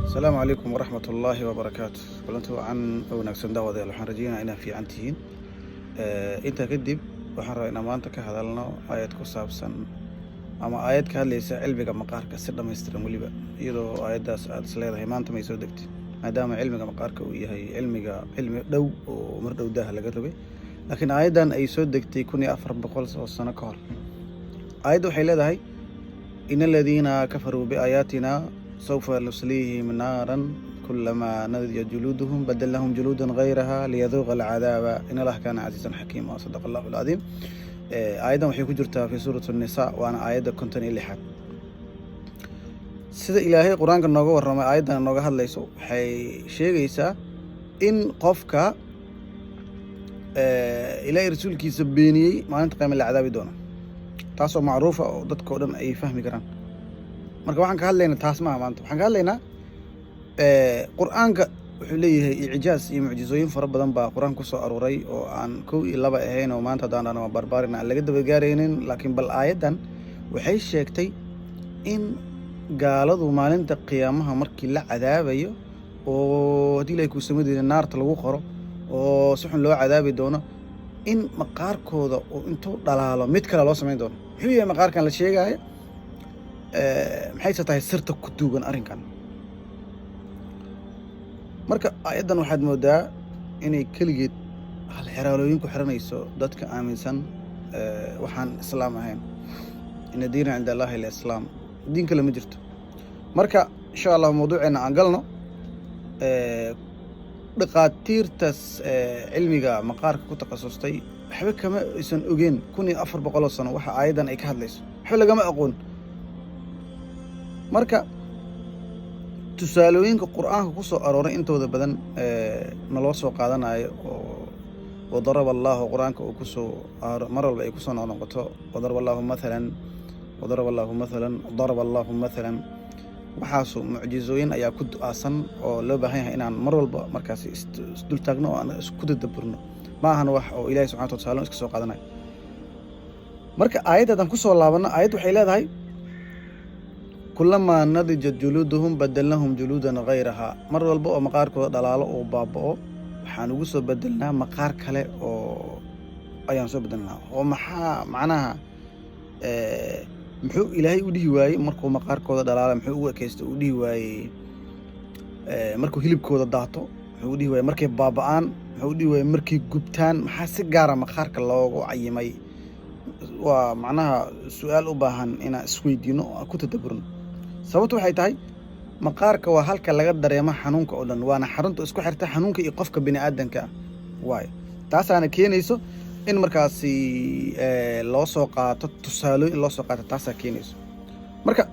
Asalaamu calaykum waraxmat ullaahi wabarakaatu. Kulanti wacan oo wanaagsan, daawadayaal. Waxaan rajeynaya inaad fiican tihiin. Intaa kadib, waxaan rabaa inaan maanta ka hadalno aayad ku saabsan ama aayad ka hadlaysa cilmiga maqaarka si dhammaystiran weliba, iyadoo aayaddaas aada is leedahay maanta may soo degtay, maadaama cilmiga maqaarka uu yahay cilmiga cilmi dhow oo mar dhow daaha laga rogay, laakiin aayaddan ay soo degtay 1400 oo sano ka hor. Aayadda waxay leedahay: "إن الذين كفروا بآياتنا سوف نصليهم نارا كلما نضجت جلودهم بدلناهم جلودا غيرها ليذوقوا العذاب إن الله كان عزيزا حكيما." صدق الله العظيم. Aayaddan waxay ku jirtaa في سورة النساء, waana aayadda 56-aad. Sida Ilaahay Qur-aanka nooga warramay, aayaddan nooga hadlayso waxay sheegaysaa in qofka Ilaahay rasuulkiisa beeniyey maalinta qiyaama la cadaabi doono, taasoo macruufa oo dadka o dhan ay fahmi karaan. Marka waxaan ka hadlaynaa taas maaha. Maanta waxaan ka hadlaynaa, Qur-aanka wuxuu leeyahay icjaaz iyo mucjizooyin fara badan baa Qur-aanka kusoo aruuray oo aan kow iyo laba ahayn, oo maanta haddaan dhahno waa barbaarina aan laga dabagaaraynin. Laakiin bal aayaddan waxay sheegtay in gaaladu maalinta qiyaamaha markii la cadaabayo, oo haddii Ilahay kuusamadeeda naarta lagu qoro oo si xun loo cadaabi doono, in maqaarkooda oo intuu dhalaalo mid kale loo samayn doono. Muxuu yahay maqaarkan la sheegaayo? Maxayse tahay sirta ku duugan arrinkan? Marka aayaddan waxaad moodaa inay keligeed halxiraalooyin ku xiranayso dadka aaminsan waxaan Islaam ahayn. إن الدين عند الله الإسلام, diin kale ma jirto. Marka insha Allah mawduuceena aan galno. Dhakhaatiirtaas cilmiga maqaarka ku takhasustay waxba kama aysan ogeen 1400 oo sano waxa aayaddan ay ka hadlayso. Waxba lagama aqoon. Marka tusaalooyinka Qur-aanka ku soo arooray intooda badan naloo soo qaadanayo oo وضرب الله qur-aanka uu kusoo mar walba ay kusoo noqnoqoto, وضرب الله مثلا, وضرب الله مثلا, ضرب الله مثلا, waxaasu mucjizooyin ayaa ku du-aasan oo loo baahan yahay inaan mar walba markaasi isdul taagno oo aan isku tadaburno. Ma ahan wax oo Ilahi subxana wa taala iska soo qaadanayo. Marka aayadda haddaan kusoo laabano, aayadda waxay leedahay: كلما نضجت جلودهم بدلناهم جلودا غيرها. Mar walba oo maqaarkooda dhalaalo uu baaba'o, waxaan ugu soo bedelnaa maqaar kale oo ayaan soo bedelnaa. Oo maxaa macnaha, muxuu Ilaahay u dhihi waayey markuu maqaarkooda dhalaala? Muxuu ugu ekeystay u dhihi waayey markuu hilibkooda daato? Muxuu u dhihi waayey markay baaba'aan? Muxuu u dhihi waayey markay gubtaan? Maxaa si gaara maqaarka loogu cayimay? Waa macnaha su-aal u baahan inaan isweydiino oo aan ku tadaburno. Sababtu waxay tahay, maqaarka waa halka laga dareemo xanuunka oo dhan, waana xarunta isku xirta xanuunka iyo qofka bini aadanka ah waayo. Taasaana keenayso in markaasi loo soo qaato tusaalooyin in loo soo qaato, taasaa keenayso. Marka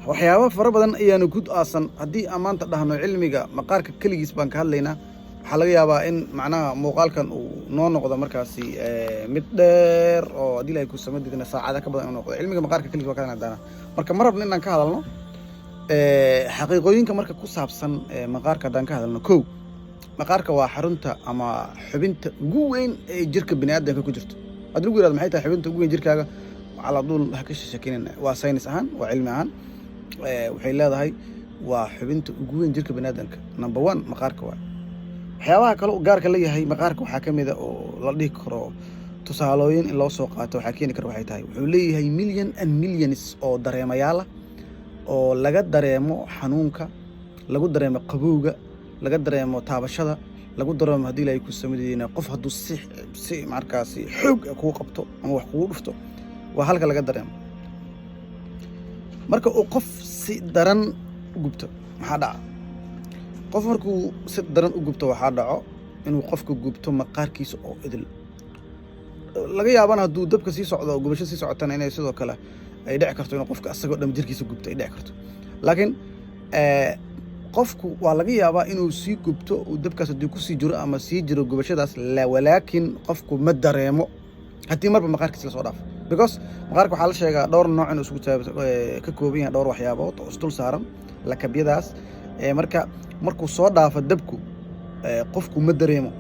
waxyaaba fara badan ayaanu ku aasan. Haddii aan maanta dhahno cilmiga maqaarka keligiis baan ka hadlaynaa, waxaa laga yaabaa in macnaha muuqaalkan uu noo noqdo markaasi mid dheer oo haddii Ilahay kusamadidna saacada ka badan inuu noqdo. Cilmiga maqaarka keligiis waa ka hadana. Marka ma rabno inaan ka hadalno xaqiiqooyinka marka ku saabsan maqaarka. Haddaan ka hadalno, kow, maqaarka waa xarunta ama xubinta ugu weyn ee jirka bini aadamka ku jirto. Haddii lagu yirahdo maxay tahay xubinta ugu weyn jirkaaga, calaa duul ha ka sheekeynayna. Waa saynis ahaan, waa cilmi ahaan, waxay leedahay waa xubinta ugu weyn jirka bini aadamka. Number one maqaarka waay. Waxyaabaha kale uu gaarka leeyahay maqaarka waxaa ka mid a oo la dhihi karo tusaalooyin in loo soo qaato waxaa keeni kara waxay tahay, wuxuu leeyahay million and millions oo dareemayaal ah oo laga dareemo xanuunka, lagu dareemo qabowga, laga dareemo taabashada, lagu dareemo haddii Ilaahay ku samadeyna qof hadduu si markaasi xoog ah kugu qabto ama wax kugu dhufto, waa halka laga dareemo. Marka uu qof si daran u gubto, maxaa dhaca? Qof markuu si daran u gubto, waxaa dhaco inuu qofka gubto maqaarkiisa oo idil. Laga yaabana hadduu dabka sii socdo, gubasho sii socotana, inay sidoo kale ay dhici karto inuu qofka asagoo dhan jirkiisa gubto ay dhici karto. Laakiin qofku waa laga yaabaa inuu sii gubto, uu dabkaas haddii kusii jiro ama sii jiro gubashadaas, walaakin qofku ma dareemo haddii marba maqaarkiisa lasoo dhaafo, because maqaarka waxaa la sheegaa dhowr nooc inuu isugu ka kooban yahay, dhowr waxyaabood oo isdul saaran lakabyadaas. Marka markuu soo dhaafo dabku, qofku ma dareemo.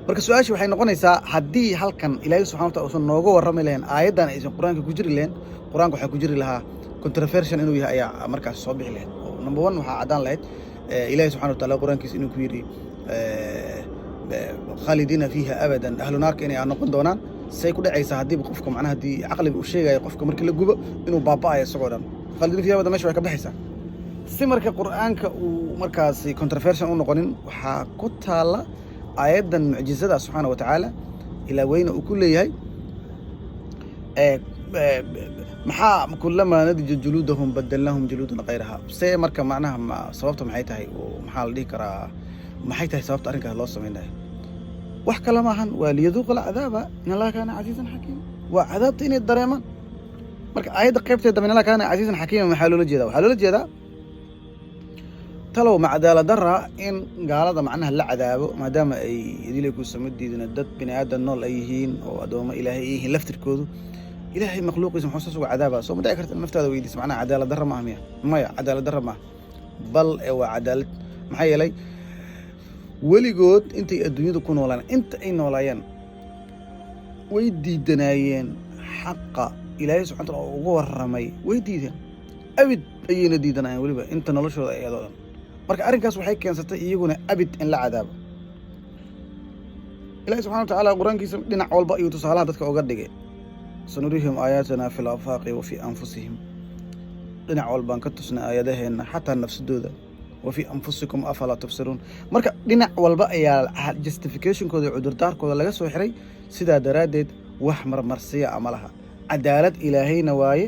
Marka su-aasha waxay noqonaysaa, haddii halkan Ilaahay subxana wa taala uusan nooga warrami lahayn, aayaddan aysan Qur-aanka ku jiri lahayn, Qur-aanka waxaa ku jiri lahaa Controversial inuu yahay ayaa markaas soo bixi lahayd. Oo number one, waxaa caddaan lahayd Ilaahi subxana wa taala Qur-aankiisa inuu ku yidhi khaalidiina fiiha abadan, ahlu naarka inay noqon doonaan. Say ku dhacaysaa haddiiba qofka, macnaha, haddii caqliga uu sheegayo qofka markii la gubo inuu baaba'ayo isagoo dhan, khaalidiina fiiha abadan meesha way ka baxaysaa. Si marka Qur'aanka uu markaasi controversial u noqonin, waxaa ku taalla aayaddan mucjizada subxaana wa tacaala ilaa weyne uu ku leeyahay maxaa kulamaa nadija juluudahum badalnahum juluudan kayraha. See marka, macnaha, sababta maxay tahay? Oo maxaa la dhihi karaa? Maxay tahay sababta arrinkaas loo samaynayo? Wax kale maahan, waa liyaduuqa alcadaaba in Allaha kaana casiizan xakiima. Waa cadaabta inay dareemaan. Marka aayadda qaybteeda in Allaha kaana casiizan xakiima maxaa loola jeedaa? Waxaa loola jeedaa, talow ma cadaalad dara in gaalada macnaha la cadaabo, maadaama ay idilay ku sama diidina dad bini aadan nool ay yihiin oo addoomo Ilaahay ay yihiin laftirkoodu? Ilaahay makhluuqiisa muxuu saas uga cadaabaa? Soo ma dhici karta in naftaada weydiisa, macnaha, cadaalad darra maaha miya? Maya, cadaalad darra maaha, bal ee waa cadaalad. Maxaa yeelay, weligood intay adduunyada ku noolaan, inta ay noolaayeen, way diidanaayeen xaqa Ilaahay subxana wataala oo uga warramay. Way diideen, abid ayayna diidanayeen weliba inta noloshooda ay iyadoo dhan. Marka arrinkaas waxay keensatay iyaguna abid in la cadaabo. Ilahi subxana wa tacaala Qur-aankiisa dhinac walba ayuu tusaalaha dadka uga dhigay. Sanuriihim aayaatina fi lafaaqi wa fii anfusihim. Dhinac walbaan ka tusnay aayadaheenna, xataa nafsadooda. Wa fii anfusikum afalaa tubsiruun. Marka dhinac walba ayaa justificationkooda iyo cudurdaarkooda laga soo xiray. Sidaa daraaddeed wax marmarsiya ama laha, cadaalad Ilaahayna waaye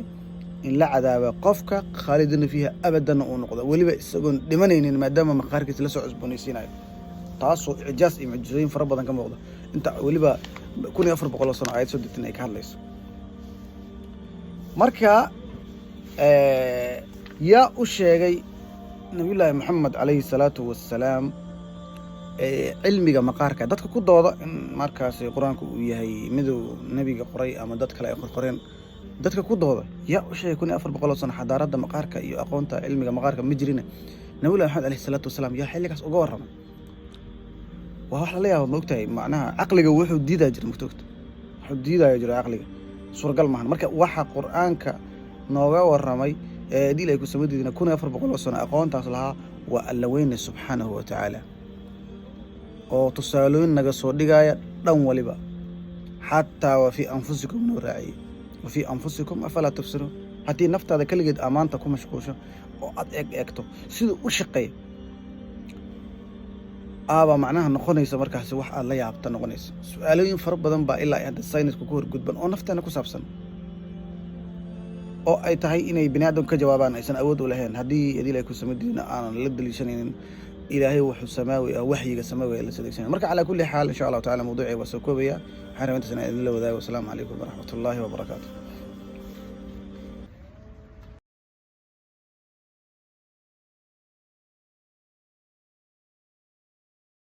in la cadaaba qofka, khaalidina fiiha abadanna uu noqdo, weliba isagoon dhimanaynin, maadaama maqaarkiisa la soo cusboonaysiinayo, taasoo icjaaz iyo mucjizooyin fara badan ka muuqda, inta weliba 1400 oo sano aayad soo degtin ay ka hadlayso. Marka yaa u sheegay Nabiyullaahi Moxamed calayhi salaatu wassalaam cilmiga maqaarka? Dadka ku dooda in markaasi Qur-aanku uu yahay miduu nebiga qoray ama dad kale ay qorqoreen, dadka ku dooda, yaa u sheegay 1400 oo sano xadaaradda maqaarka iyo aqoonta cilmiga maqaarka ma jirina? Nabiyullahi Maxamed alayhi salaatu wasalaam yaa xilligaas uga warramay? Waa wax lala yaaba, ma ogtahay? Macnaha, caqliga wuxuu diidaa jira, magta ogta, wuxuu diidaya jira caqliga, suuragal maahan. Marka waxa Qur-aanka nooga warramay ee dil ay ku sama diidina 1400 oo sano aqoontaas lahaa waa Alla weyne subxaanahu wa tacaala, oo tusaalooyin naga soo dhigaya dhan waliba, xataa wa fii anfusikum noo raaciyey. Wa fii anfusikum afalaa tubsiruun. Haddii naftaada keligeed ammaanta ku mashquusho oo aad eeg eegto siduu u shaqeeya, aabaa macnaha noqonaysa markaasi wax aad la yaabta noqonaysa. Su-aalooyin fara badan baa ilaa ay hadda saynisku ku horgudban oo nafteena ku saabsan, oo ay tahay inay bini aadamku ka jawaabaan aysan awood u lahayn, haddii idil ay ku samadiina aanan la daliishanaynin Ilaahay wuxuu samaawi ah, waxyiga samaawi la adeegsanay. Marka calaa kulli xaal, insha Allahu tacala, mawduucii waa soo koobaya. Waxaan rabaa intaas inaan idinla wadaago. Wasalaamu calaykum waraxmat ullaahi wabarakaatu.